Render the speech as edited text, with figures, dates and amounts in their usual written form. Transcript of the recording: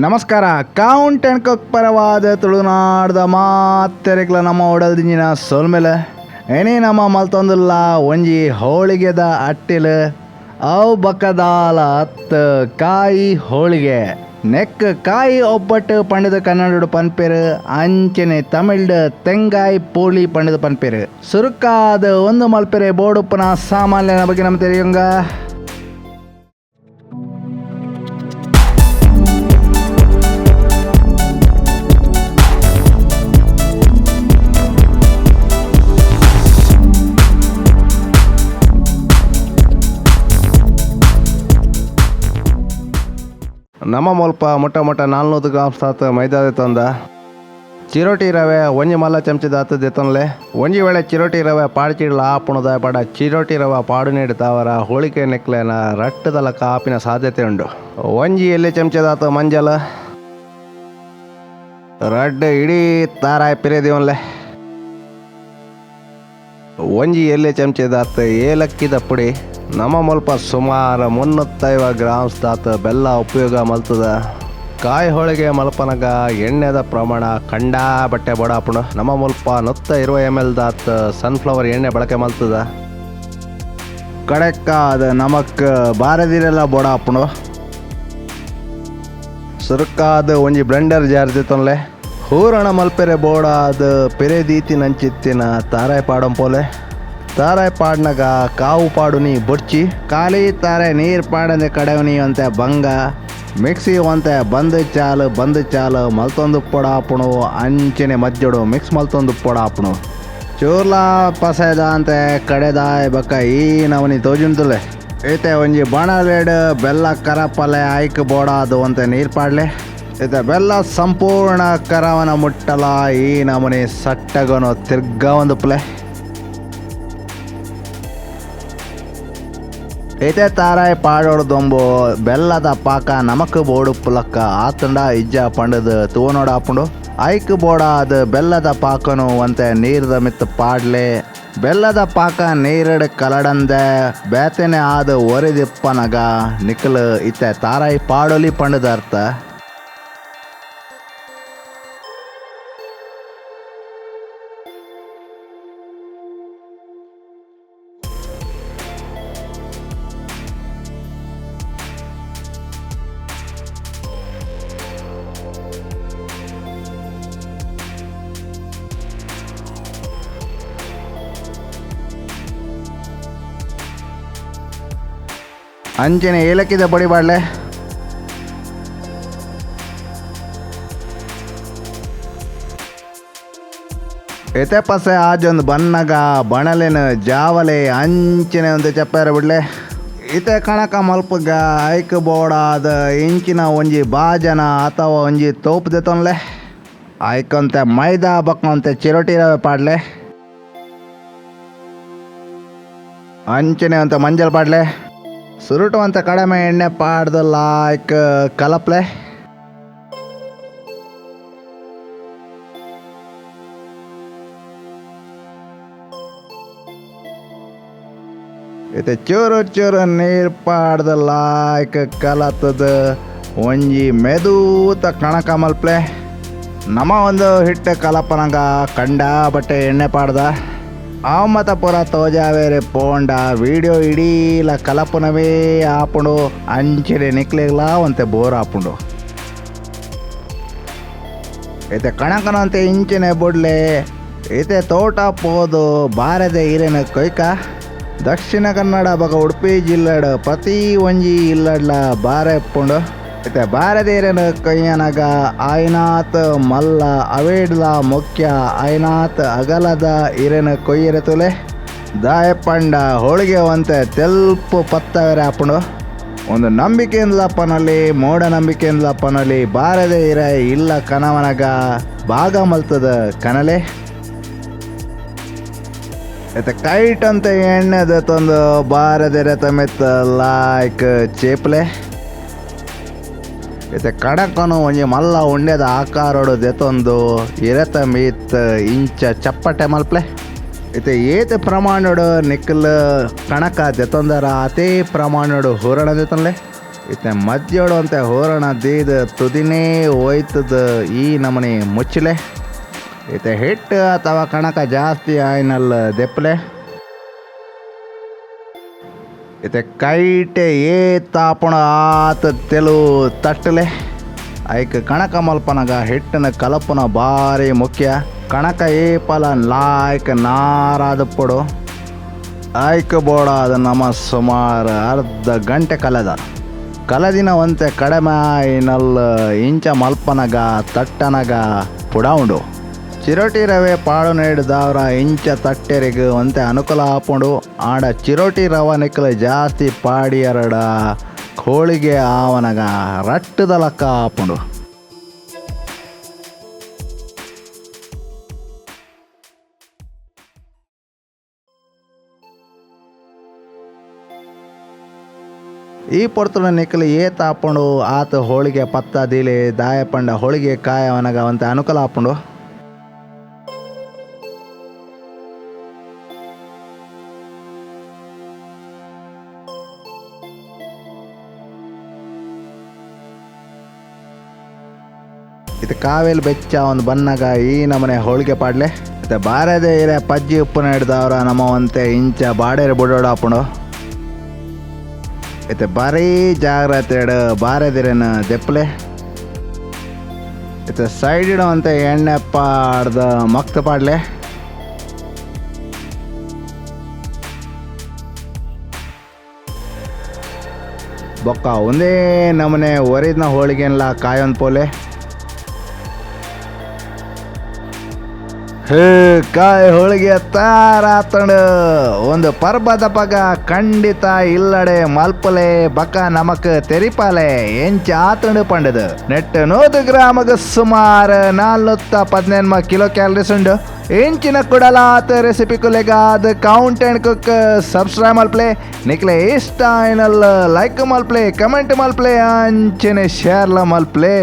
ನಮಸ್ಕಾರ. Count and cook ಪರವಾದ ತುಳುನಾಡ್ದ ಮಾತೆರೆಗ್ಲ ನಮ್ಮ ಒಡಲ್ದಿಂಜಿನ ಸೊಲ್ಮೆಲೆ. ಏನೇ ನಮ್ಮ ಮಲ್ತೊಂದುಲ್ಲ ಒಂಜಿ ಹೋಳಿಗೆದ ಅಟ್ಟಿಲ್ ಅವು ಬಕದಾಲ ಅತ್ ಕಾಯಿ ಹೋಳಿಗೆ. ನೆಕ್ ಕಾಯಿ ಒಬ್ಬಟ್ಟು ಪಂಡದ ಕನ್ನಡಡು ಪನ್ಪೇರು, ಅಂಚನೆ ತಮಿಳ್ಡ್ ತೆಂಗಾಯಿ ಪೋಳಿ ಪಂಡದ ಪನ್ಪೇರು. ಸುರುಕಾದ ಒಂದು ಮಲ್ಪೆರೆ ಬೋಡುಪ್ಪನ ಸಾಮಾನ್ಯನ ಬಗ್ಗೆ ನಮ್ ತೆರಿಯುಂಗ. ನಮ್ಮ ಮುಲ್ಪ ಮೊಟ್ಟ ಮೊಟ್ಟ 400 ಗ್ರಾಮ್ ಸಾತ್ ಮೈದಾ ತಂದ ಚಿರೋಟಿ ರವೆ ಒಂಜಿ ಮಲ್ಲ ಚಮಚದಾತು ದೆತ್ತೊನ್ಲೆ. ಒಂಜಿ ವೇಳೆ ಚಿರೋಟಿ ರವೆ ಪಾಡ್ಚಿಡ್ಲ ಆಪುಣದ ಪಡ ಚಿರೋಟಿ ರವೆ ಪಾಡು ನೀಡ್ತಾವರ ಹೋಳಿಗೆ ನೆಕ್ಲೆನ ರಟ್ಟದಲ ಕಾಪಿನ ಸಾಧ್ಯತೆ ಉಂಡು. ಒಂಜಿ ಎಲ್ಲಿ ಚಮಚದಾತು ಮಂಜಲ ರಡ್ಡ್ ಇಡೀ ತಾರಾಯಿ ಪಿರೇದಿವನ್ಲೆ. ಒಂಜಿ ಎಲ್ಲಿ ಚಮಚದಾತು ಏಲಕ್ಕಿದ ಪುಡಿ. ನಮ್ಮ ಮುಲ್ಪ ಸುಮಾರು 350 ಗ್ರಾಮ್ಸ್ ದಾತು ಬೆಲ್ಲ ಉಪಯೋಗ ಮಲ್ತದ. ಕಾಯಿ ಹೋಳಿಗೆ ಮಲ್ಪನಗ ಎಣ್ಣೆದ ಪ್ರಮಾಣ ಕಂಡಾ ಬಟ್ಟೆ ಬಡಾಪುಣ. ನಮ್ಮ ಮುಲ್ಪ 120 ml ದಾತ್ ಸನ್ಫ್ಲವರ್ ಎಣ್ಣೆ ಬಳಕೆ ಮಲ್ತದ. ಕಡೆಕ್ಕಾದ ನಮಕ್ ಬಾರದಿರೆಲ್ಲ ಬೊಡಾಪುಣು. ಸುರುಕಾದ ಒಂಜಿ ಬ್ಲೆಂಡರ್ ಜಾರ್ ದಿತ್ತೊನ್ಲೆ. ಹೂರಣ ಮಲ್ಪೆರೆ ಬೋಡಾದ ಪಿರೆದೀತಿ ನಂಚಿತ್ತಿನ ತಾರಾಯ್ ಪಾಡಂಪೋಲೆ. ತಾರಾಯ್ ಪಾಡ್ನಗ ಕಾವು ಪಾಡುನಿ ಬೊಡ್ಚಿ, ಖಾಲಿ ತಾರೆ ನೀರು ಪಾಡಂದೆ ಕಡೆವನಿ ಅಂತೆ ಬಂಗ ಮಿಕ್ಸಿ ಒಂತೆ ಬಂದು ಚಾಲು ಬಂದು ಚಾಲು ಮಲ್ತೊಂದು ಪೊಡಾಪುಣು. ಅಂಚನೆ ಮಜ್ಜಡು ಮಿಕ್ಸ್ ಮಲ್ತೊಂದು ಪೊಡಾಪುಣು. ಚೂರ್ಲಾ ಪಸೆದ ಅಂತೆ ಕಡೆದಾಯ್ ಬಕ್ಕ ಈ ನವನಿ ತೋಜುಂತುಲೆ. ಈತೆ ಒಂಜಿ ಬಾಣಲೆಡ್ ಬೆಲ್ಲ ಕರಪಲೆ ಐಕ್ ಬೋಡಾದು ಅಂತೆ ನೀರು ಪಾಡ್ಲೆ. ಈತೆ ಬೆಲ್ಲ ಸಂಪೂರ್ಣ ಕರವನ ಮುಟ್ಟಲ ಈ ನಮನಿ ಸಟ್ಟಗನು ತಿರ್ಗ ಒಂದು ಪ್ಲೆ. ಇತೆ ತಾರಾಯ್ ಪಾಡೋಡು ದೊಂಬು ಬೆಲ್ಲದ ಪಾಕ ನಮಕ್ ಬೋಡು ಪುಲಕ್ಕ ಆತಂಡ ಇಜ್ಜ ಪಂಡದು ತೂವನೋಡ ಆಪುಂಡು. ಐಕ್ ಬೋಡಾದ ಬೆಲ್ಲದ ಪಾಕನು ಒಂತೆ ನೀರ್ದ ಮಿತ್ತ ಪಾಡ್ಲೆ. ಬೆಲ್ಲದ ಪಾಕ ನೀರಡ್ ಕಲಡಂದೆ ಬೇತನೆ ಆದ ಒರಿದಿಪ್ಪನಗ ನಿಕ್ಕಲು ಇತ್ತೆ ತಾರಾಯ್ ಪಾಡೋಲಿ ಪಂಡದ ಅರ್ಥ. ಅಂಚನೆ ಏಲಕ್ಕಿದ ಪೊಡಿ ಪಾಡ್ಲೆ. ಎತೆ ಪಸೆ ಆಜೊಂದು ಬನ್ನಗ ಬಣಲೆನ ಜಾವಲೆ ಅಂಚನೆ ಒಂದು ಚಪ್ಪಾರ ಬಿಡ್ಲೆ. ಇತೆ ಕಣಕ ಮಲ್ಪಗ ಐಕ್ ಬೋಡಾದ ಇಂಚಿನ ಒಂಜಿ ಬಾಜನ ಅಥವಾ ಒಂಜಿ ತೋಪು ದೆತ್ತೊನ್ಲೆ. ಐಕಂತೆ ಮೈದಾ ಬಕ್ಕಂತೆ ಚಿರೋಟಿ ರವೆ ಪಾಡ್ಲೆ. ಅಂಚನೆ ಅಂತ ಮಂಜಲ್ ಪಾಡ್ಲೆ. ಸುರುಟು ಅಂತ ಕಡಿಮೆ ಎಣ್ಣೆ ಪಾಡ್ದು ಲಾಯ್ಕ್ ಕಲಪ್ಲೆ. ಇತ್ತೆ ಚೂರು ಚೂರು ನೀರು ಪಾಡ್ದು ಲಾಯ್ಕ್ ಕಲತದ ಒಂಜಿ ಮೆದೂತ ಕಣಕ ಮಲ್ಪ್ಲೆ. ನಮ್ಮ ಒಂದು ಹಿಟ್ಟು ಕಲಪನಗ ಕಂಡ ಬಟ್ಟೆ ಎಣ್ಣೆ ಪಾಡ್ದ ಮತ ಪೂರ ತೋಜಾವೇರೆ ಪೋಂಡ ವಿಡಿಯೋ ಇಡೀಲ ಕಲಪುನವೇ ಆಪುಂಡು. ಅಂಚನೆ ನಿಕ್ಲೆಗ್ಲಾ ಒಂತೆ ಬೋರ್ ಆಪುಂಡು. ಇತ್ತೆ ಕಣಕನಂತೆ ಇಂಚಿನೆ ಬುಡ್ಲೆ. ಇತ್ತೆ ತೋಟ ಪೋದು ಬಾರದೆ ಇರೇನ ಕೊಯ್ಕ. ದಕ್ಷಿಣ ಕನ್ನಡ ಬಕ ಉಡುಪಿ ಜಿಲ್ಲೆಡ್ ಪ್ರತಿ ಒಂಜಿ ಇಲ್ಲಡ್ಲ ಬಾರೆ ಪುಂಡು. ಇತ್ತೆ ಬಾರದೆ ಇರೇನ ಕೊಯ್ಯನಗ ಆಯ್ನಾತ್ ಮಲ್ಲ ಅವೇಡ್ಲ ಮುಖ್ಯ ಆಯ್ನಾತ್ ಅಗಲದ ಇರೇನ ಕೊಯ್ಯರೆ ತುಲೆ. ದಾಯ ಪಂಡ ಹೋಳಿಗೆ ಒಂತೆ ತೆಲ್ಪು ಪತ್ತವೆರೆ ಆಪುಂಡು. ಒಂದು ನಂಬಿಕೆಯಿಂದಲಪ್ಪನಲ್ಲಿ ಮೂಢನಂಬಿಕೆಯಿಂದಲಪ್ಪನಲ್ಲಿ ಬಾರದೆ ಇರ ಇಲ್ಲ ಕನವನಗ ಭಾಗ ಮಲ್ತದ ಕನಲೆ. ಇತ್ತೆ ಕೈಟ್ ಅಂತ ಎಣ್ಣೆದ ತಂದು ಬಾರದೆ ತಮೆತ್ತ ಲಾಯ್ಕ್ ಚೇಪ್ಲೆ. ಇತ್ತೆ ಕಡಕನು ಒಂಜಿ ಮಲ್ಲ ಉಂಡೆದ ಆಕಾರೋಡು ದೆತೊಂದು ಇರತ ಮೀತ್ ಇಂಚ ಚಪ್ಪಟೆ ಮಲ್ಪ್ಲೆ. ಇತ್ತೆ ಏತ್ ಪ್ರಮಾಣಡು ನಿಕ್ಕಲ್ ಕಣಕ ದೆತೊಂದರ ಅತೇ ಪ್ರಮಾಣಡು ಹೂರಣ ದೆತೊನ್ಲೆ. ಇತ್ತೆ ಮಧ್ಯೋಡು ಅಂತೆ ಹೋರಣ ದೀದ್ ತುದಿನೇ ಹೋಯ್ತದ ಈ ನಮನೆ ಮುಚ್ಚಲೆ. ಇತ್ತೆ ಹಿಟ್ಟು ಅಥವಾ ಕಣಕ ಜಾಸ್ತಿ ಆಯ್ನಲ್ಲ ದೆಪ್ಪಲೆ. ಇತ್ತೆ ಕೈಟೆ ಏ ತಾಪಣ ಆತ ತೆಲು ತಟ್ಟಲೆ. ಐಕ್ ಕಣಕ ಮಲ್ಪನಗ ಹಿಟ್ಟನ ಕಲಪನ ಭಾರಿ ಮುಖ್ಯ. ಕಣಕ ಏಪಲ ಲಾಯ್ಕ್ ನಾರಾದ ಪೊಡು ಐಕ್ ಬೋಡಾದ ನಮ ಸುಮಾರು ಅರ್ಧ ಗಂಟೆ ಕಲದ ಕಲದಿನ ಒಂತೆ ಕಡಿಮೆ ಆಯ್ನಲ್ಲ ಇಂಚ ಮಲ್ಪನಗ ತಟ್ಟನಗ ಪುಡಾವುಂಡು. ಚಿರೋಟಿ ರವೆ ಪಾಡು ನೀಡಿದವರ ಇಂಚ ತಟ್ಟೆರಿಗೆ ಒಂತೆ ಅನುಕೂಲ ಆಪುಂಡು. ಆಂಡ ಚಿರೋಟಿ ರವೆ ನಿಕ್ಕಲು ಜಾಸ್ತಿ ಪಾಡಿಯರಡ ಕೋಳಿಗೆ ಆವನಗ ರಟ್ಟದ ಲಕ್ಕ ಆಪುಂಡು. ಈ ಪೊರ್ತುಡು ನಿಕ್ಕಲು ಏತ್ ಆಪುಂಡು ಆತ ಹೋಳಿಗೆ ಪತ್ತ ದೀಲೆ ದಾಯ ಪಂಡ ಹೋಳಿಗೆ ಕಾಯವನಗ ಒಂತೆ ಅನುಕೂಲ ಆಪುಂಡು. ಇದು ಕಾವೇಲಿ ಬೆಚ್ಚ ಒಂದು ಬನ್ನಗ ಈ ನಮನೆ ಹೋಳಿಗೆ ಪಾಡ್ಲೆ. ಮತ್ತೆ ಬಾರದೆ ಇರೆ ಪಜ್ಜಿ ಉಪ್ಪು ಹಿಡ್ದವ್ರ ನಮ್ಮ ಒಂತೆ ಇಂಚ ಬಾಡೇರು ಬುಡೋಡ ಆಪುಂಡು. ಇತ್ತೆ ಬಾರೀ ಜಾಗ್ರತೆ ಬಾರದಿರೇನ ದೆಪ್ಪಲೆ. ಇತ್ತೆ ಸೈಡ್ ಇಡುವಂತೆ ಎಣ್ಣೆ ಪಾಡ್ದ ಮಕ್ತ ಪಾಡ್ಲೆ. ಬೊಕ್ಕ ಒಂದೇ ನಮನೆ ಒರಿದ್ನ ಹೋಳಿಗೆನ್ಲ ಕಾಯೊಂದು ಪೋಲೆ. ಹೇ ಕಾಯಿ ಹೋಳಿಗೆ ತಯಾರಾತಂಡು. ಒಂದು ಪರ್ಬದ ಪಗ ಖಂಡಿತ ಇಲ್ಲಡೆ ಮಲ್ಪಲೆ ಬಕ ನಮಕ್ ತೆರಿಪಾಲೆ ಎಂಚ ಆತಂಡು ಪಂಡದು. ನೆಟ್ 100 ಗ್ರಾಮಗ ಸುಮಾರು 418 ಕಿಲೋ ಕ್ಯಾಲರೀಸ್ ಉಂಡು. ಎಂಚಿನ ಕುಡಲಾತ ರೆಸಿಪಿ ಕುಲೆಗಾದ count and cook subscribe ಮಲ್ಪ್ಲೆ. ನಿಕ್ಲೆ ಇಷ್ಟ ಆಯ್ನಲ್ಲ ಲೈಕ್ ಮಲ್ಪ್ಲೆ, ಕಮೆಂಟ್ ಮಲ್ಪ್ಲೆ, ಅಂಚನೆ ಶೇರ್ಲ ಮಲ್ಪ್ಲೆ.